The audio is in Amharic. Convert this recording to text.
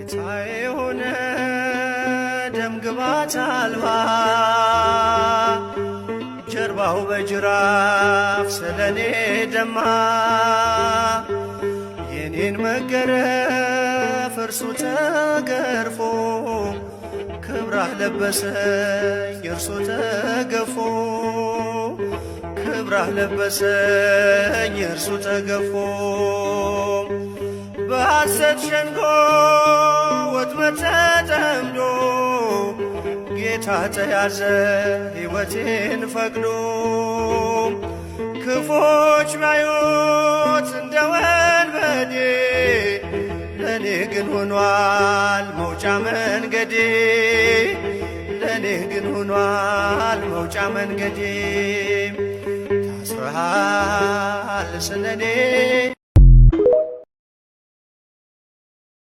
ጌታ የሆነ ደም ግባት አልባ ጀርባው በጅራፍ ስለኔ ደማ። የኔን መገረፍ እርሱ ተገርፎ ክብራህ ለበሰኝ እርሱ ተገፎ ክብራህ ለበሰኝ እርሱ ተገፎ። በሐሰት ሸንጎ ወጥመድ ተጠምዶ ጌታ ተያዘ ሕይወቴን ፈቅዶ። ክፎች ባዩት እንደ ወንበዴ ለእኔ ግን ሆኗል መውጫ መንገዴ። ለእኔ ግን ሆኗል መውጫ መንገዴ። ታስረሃል ስለኔ